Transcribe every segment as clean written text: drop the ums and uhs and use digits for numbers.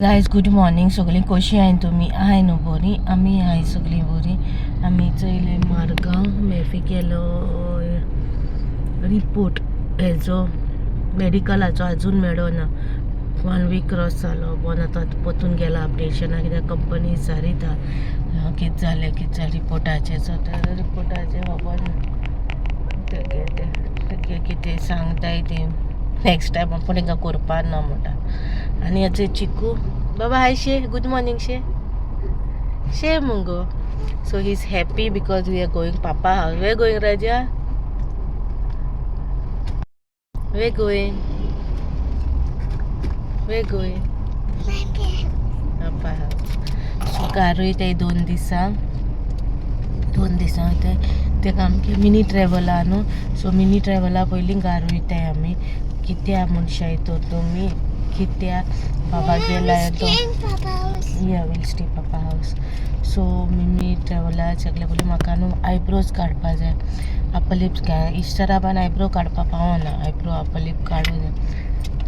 Guys good morning सगळीं कशी आहाय तुमी आहाय न्हू बरी आमी आहाय सगळीं बरी. आमी चोयले मारगांव मेफी केलो रिपोर्ट हेजो मेडिकलाचो अजून मेळना. 1 वीक क्रॉस जालो बोन आतां परतून गेला अपडेशना कित्याक कंपनी विचारिता कितें जालें कितें जालें रिपोर्टाचें. सो ते रिपोर्टाचें खबर ना तेगे कितें सांगताय ते नेक्स्ट टायम आपूण तांकां करपा ना म्हणटा. आनी आतां चिकू बाबा हाय शे गूड मॉर्निंग शे शे मुगो. So he is happy because we are going papa house. We are going Raja, we are going, we are going papa house. So गारूय ते 2 दिसां 2 दिसां वयताय तेका आमगे मिनी ट्रॅवला न्हू. सो मिनी ट्रॅवला पयलीं गार वयताय आमी. कित्या म्हणशाय तर तुमी कित्या बाबा गेलाय तो या will stay papa house. So mini ट्रॅवला सगळे पयलीं म्हाका न्हू आयब्रोज काडपा जाय, अपर लिप्स काय इस्टरा बान आयब्रो काडपा पावना, आयब्रो अपर लिप काडूं जाय.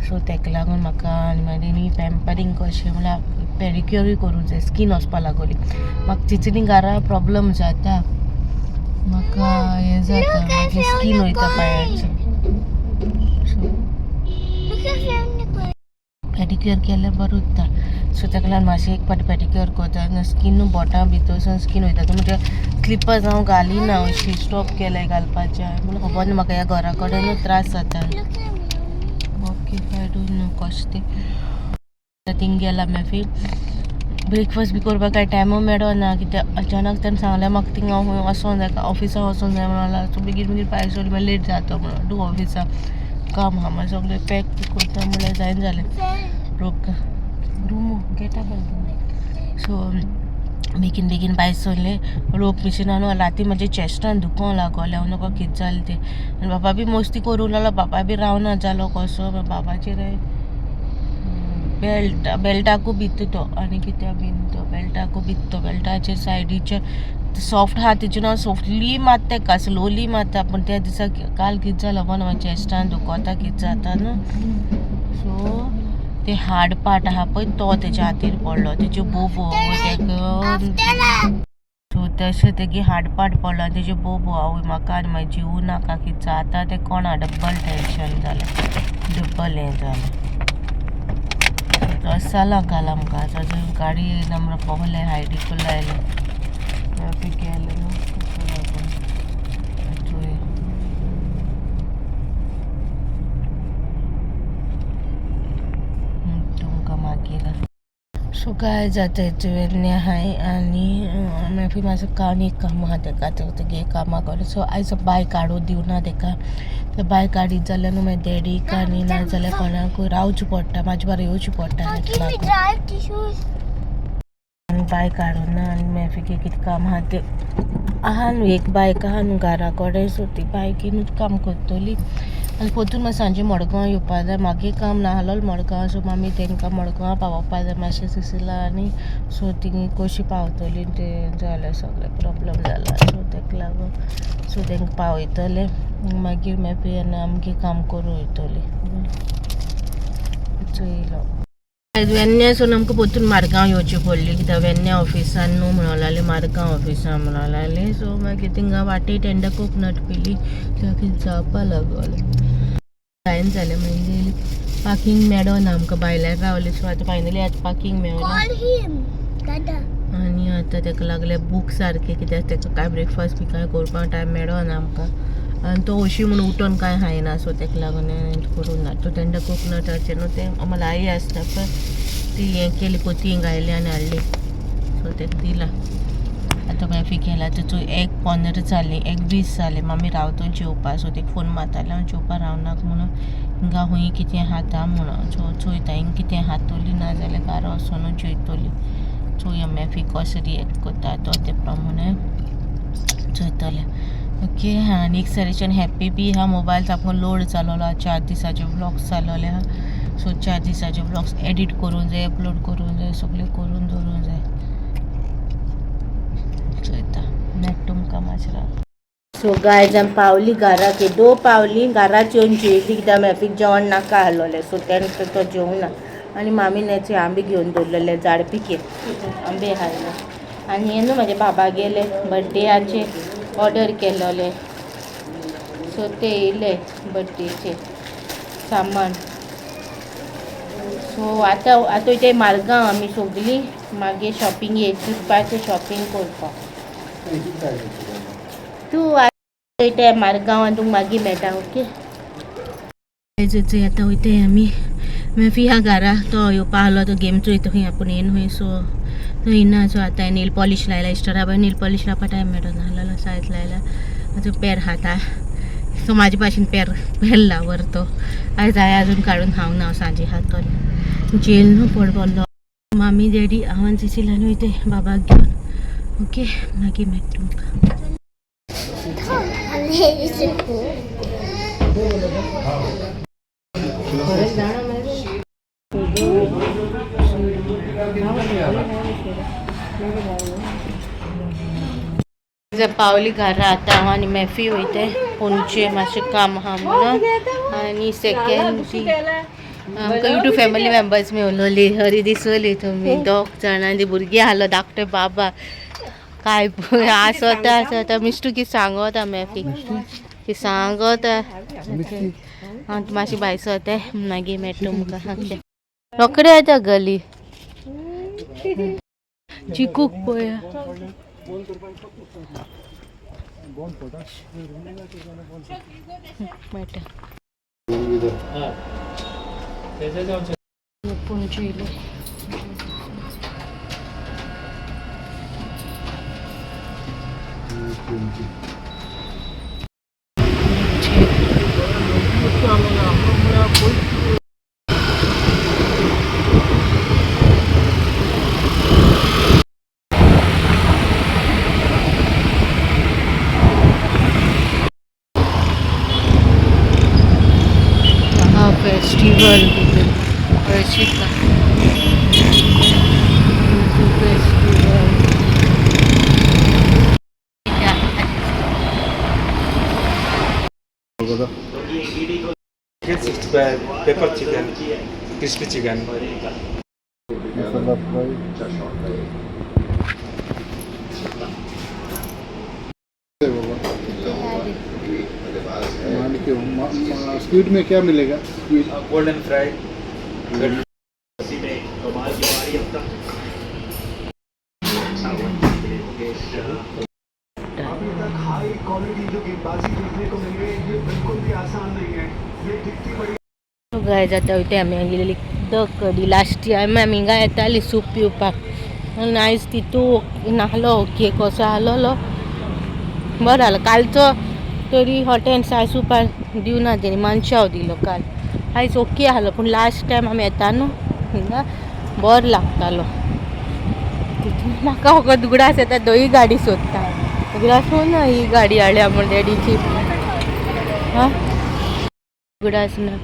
सो तेका लागून म्हाका आनी मागीर न्ही पॅम्परींग कशें म्हणल्यार पेडिक्युरूय करूंक जाय. स्कीन वचपा लागोली म्हाका चिचणी घरा प्रॉब्लम जाता, म्हाका हें जाता, मागीर स्कीन वयता पांयाची. सो पेडिक्युअर केल्यार बरें उरता. सो तेका लागून मातशें एक फावटी पेडिक्युअर करता. स्किनू बोटां भितर स्कीन वयता. म्हणजे स्लिपर्स हांव घालिना, अशी स्टॉप केलाय घालपाचें. म्हणून खबर ना म्हाका ह्या घरा कडेनूच त्रास जाता. ओके I don't know कशें तें. आतां थिंग गेला मागीर ब्रेकफास्ट बी करपाक कांय टायमू मेळना कित्याक अचानक तेणें सांगलें म्हाका थिंगा खंय वचोंक जाय, ऑफिसा वचोंक जाय म्हणून. सो बेगीन बेगीन भायर सरली मागीर लेट जाता म्हणून तूं ऑफिसा काम आहा मागीर सगळें पॅक बी करता म्हणल्यार जायना जालें. रोग रूम गेटा बंद. सो बेगीन बेगीन भायर सरलें रोप मिशिनान न्हू राती म्हाजे चेस्टान दुखोंक लागोलें. हांव नकळो कितें जालें तें. आनी बाबा बी मस्ती करूंक लागलो, बाबा बी रावना जालो कसो. बाबाचेर बेल्ट बेल्टाकू भित्ता तो आनी कित्या बीन तो बेल्टाकू भित्तो बेल्टाचे सायडीचे सॉफ्ट आहा तेजेर हांव सॉफ्टली मारता तेका, स्लोली मारता. पूण त्या दिसा काल कितें जालो पण म्हाज्या चेस्टान दुखोता कितें जाता न्हू. सो ते हार्ड पार्ट आहा पळय तो तेज्या हातीर पडलो, तेज्यो बोबो तेका. सो तशें तेगे हार्ड पार्ट पडलो आनी तेज्यो बोबो आवय म्हाका आनी मागीर जीव नाका कितें जाता तें कोणा डब्बल टेंशन जालें, डब्बल हें जालें. तशें जालां काल आमकां. आतां गाडी नंबर पोवले हायडी फुल आयले गेले न्हू तेका लागून चोय. तुमकां मागीर. सो गायज आतां वेर्ण्या आहाय आनी मागीर म्हाजो आनी एक काम आहा तेका तेगे कामां कडेन. सो आयज बायक काडूं दिवना तेका. ते बायक काडीत जाल्यार न्हू मागीर डॅडीक आनी नाजाल्यार कोणाकूय रावचें पडटा, म्हाजे बारा येवचें पडटा. आनी बायक काडूं ना आनी मागीर कितें काम आहा तें आहा न्हू. एक बायक आहा न्हू घरा कडेन, सो ती बायकीनूच काम करतली. आनी परतून मागीर सांजे मडगांव येवपा जाय, मागीर काम नाहलोल मडगांव. सो मामी तांकां मडगांव पावोवपा जाय मातशें सिसिला आनी सो थिंग कशी पावतली तें जालें सगळें प्रॉब्लम जाला. सो तेका लागून सो तांकां पावयतले मागीर मागीर आमगे काम करूं वयतली. चोयलो वेन्न्यासून आमकां परतून मारगांव येवची पडली कित्याक वेन्न्या ऑफिसान न्हू म्हणूंक लागली, मारगांव ऑफिसान म्हणूंक लागली. सो मागीर थिंगा वाटेर टेंडा कोकनट पिली, कितें जावपा लागोलें जायना जालें. मागीर पार्किंग मेळना आमकां, भायल्यान रावले. सो आतां फायनली आतां पार्किंग मेळना. आनी आतां तेका लागले बूक सारकें कित्याक तेका कांय ब्रेकफास्ट बी कांय करपाक टायम मेळना आमकां. आनी तो अशी म्हणून उठोन कांय खायना, सो तेका लागून करूं ना. तो तेंडा कोकनटाचें न्हू तें मलाई आसता पळय ती हें केली पोती घायली आनी हाडली. सो तेका दिला. आतां मागीर केला तेचो 1:15 जाली, 1:20 जालें. मामी रावतो जेवपा. सो तेका फोन मारतालें हांव जेवपा रावनाक म्हणून, हिंगा खूंय कितें खाता म्हणून. सो चोयता हिंगा कितें खातोली ना जाल्यार घरा वचोनूच जेयतोली. चोया मागीर कसो रिएक्ट करता तो ते प्रमाणे चोयतलें. ओके आनी एक सारीच्यान हॅप्पी बी आहा. मोबायल सामको लोड जालोलो आहा, 4 दिसाचे व्लॉग्स जालोले आहा. सो 4 दिसाचे व्लॉग्स एडिट करूंक जाय, अपलोड करूंक जाय, सगळें करून दवरूंक जाय. चोयता मेळटा तुमकां मातशें. सो गायज आमी पावली घराक, दो पावली घराच येवन जेयली कित्याक मॅफीक जेवण नाका आहलोलें. सो तेणें तो जेवना. आनी मामीन याचे आंबे घेवन दवरलेले झाड पिके आंबे हाडले. आनी हे न्हू म्हाजे बाबा गेले बड्डेयाचे ऑर्डर केलोले, सो ते येयले बड्डेचे सामान. सो आतां आतां वयताय मारगांव आमी सगळीं, मागीर शॉपिंग चितपाचें शॉपिंग करपाक. तूं आतां वयताय मारगांव आनी तुका मागीर मेळटा. ओके, आतां वयताय आमी मेफी हा घरा. तो येवपा आहलो, तो गेम चोयता खंय, आपूण येयन खंय. सो तो येयना. सो आतां नेल पॉलिश लायला. इस्टरा बाय नेल पॉलिश लावपा टायम मेळना आहलोलो. सायज लायला. आतां पेर खाता. सो म्हाजे भाशेन पेर पेरला व्हर तो. आयज हांवें अजून काडून खावंक ना. हांव सांजे खातलें. जेल न्हू पड पडलो. मामी, डॅडी, हांव आनी सिसिलान वयताय बाबाक घेवन. ओके, मागीर मेळटा तुमकां. पावली घरा आतां हांव आनी मॅफी वयताय पणजे, मातशें काम आहा म्हणून. आनी सेकंड ती आमकां यूट्यूब फॅमिली मेंबर्स मेवलोली हरी दिसली तुमी. दोग जाणां ती भुरगीं आहलो धाकटे. बाबा काय आसता आसता मिस्टू की सांगता मॅफी की सांगता. हां, मातशी भायर सरताय, मागीर मेळटा तुमकां. ओके, रोखडे येता गली. चिकूक पळया. मेळटा. पणजे येयले. हा फेस्टिवल हळशीक festival. Chicken 65, pepper chicken, crispy chicken. Masala fry. बाबा मान के स्वीट में क्या मिलेगा? स्वीट? Golden fry. अभी तक हाई क्वालिटी जो गेंदबाजी देखने को मिल रही है, ये बिल्कुल भी आसान नहीं है। ये दिखती बड़ी गायज, आतां वयताय आमी हांगेली the कडी. लास्ट टायम आमी हिंगा येताली सूप पिवपाक आनी आयज तितू नाहलो. ओके, कसो आहलोलो बरो आहलो कालचो तरी. हॉट अँड सावर सुपार दिवना तेणी, मनशाव दिलो काल. आयज ओके आहलो, पूण लास्ट टायम आमी येता न्हू हिंगा, बरो लागतालो तितून. म्हाका फकत उगडास येता, दोई गाडी सोदता, उगडास ना ही गाडी हाडल्या म्हण डॅडीची. हां, उगडास ना.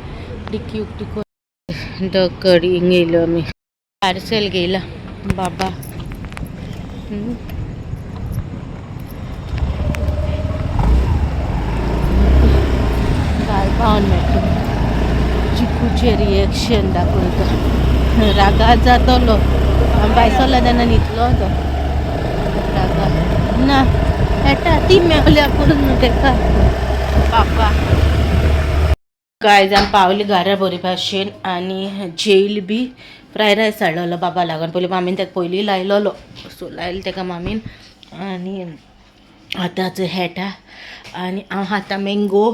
डिक्की उक्ती कर. The कडी हिंगा येयलो आमी. पार्सल घेयला बाबा. घाल पावन मेळटा. चिकूचे रिएक्शन दाखयता. रागार जातलो. आमी भायर सरला तेन्ना न्हिदलो तो रागार. ना येता ती मेवल्या करून न्हू तेका पापा. गायज, आमी पावली घरा बरे भाशेन आनी जेयल बी. फ्राय रायस हाडलेलो बाबा लागून. पयलीं मामीन ताका पयलीं लायलोलो, सो लायलो ताका मामीन. आनी आतांच हेटा आनी हांव खाता मँगो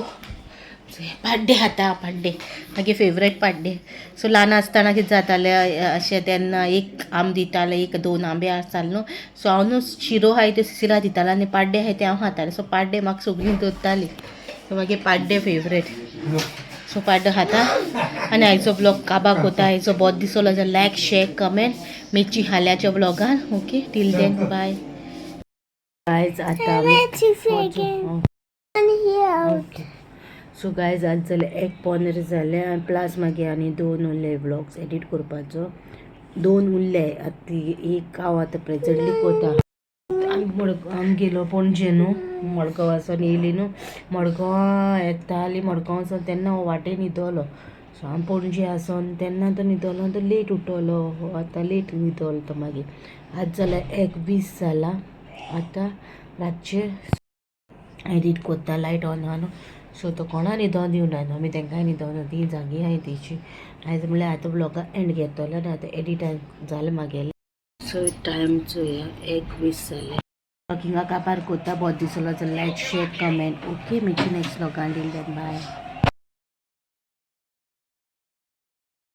पाड्डे खाता. पाड्डे म्हागे फेवरेट पाड्डे. सो ल्हान आसतना कितें जातालें अशें, तेन्ना एक आम दिताले, एक दोन आंबे आसताले न्हू. सो हांव न्हू शिरो आहाय त्यो सिसिला दितालें आनी पाड्डे आहाय ते हांव खातालें. सो पाड्डे म्हाका सगळीं दवरतालीं. सो मागीर पाड्डे फेवरेट. सो पाड्डो खाता आनी आयचो ब्लॉग काबार कोता. आयचो बोरो दिसलो जाल्यार लायक, शेर, कमेंट. मेळची हाल्याच्या ब्लॉगान. Okay, till then, bye guys. आतां आमी ओके. सो गायज, आज जालें 1:45 जालें आनी प्लस मागीर आनी दोन उरले ब्लॉग्स एडिट करपाचो. दोन उरले आतां, एक हांव आतां प्रेजंटली कोता. आमी मडगांव, आमी गेलो पणजे न्हू, मडगांव वचोन येयली न्हू. मडगांवां येताली, मडगांव वचोन तेन्ना हांव वाटेन न्हिदलो. सो हांव पणजे आसोन तेन्ना तो न्हिदलो, तो लेट उठलो. आतां लेट न्हिदलो तो. मागीर आज जाल्यार 1:20 जाला आतां रातचे. एडीट कोत्ता, लायट ऑन आहा न्हू. सो तो कोणा न्हिदोन दिवना न्हू, आमी तेंकांय न्हिदोन ती जागी आहाय तेची. आयज म्हणल्यार आतां ब्लॉगा एंड घेतलो आनी आतां एडीट जालें मागेलें. सो टायम चोया, 1:20 जालें. हिंगा कापार कोत्ता. बरो दिसलो जाल्यार लायक, शेअर, कमेंट. ओके, मेळची नेक्स्ट ब्लॉगान. Till then, bye.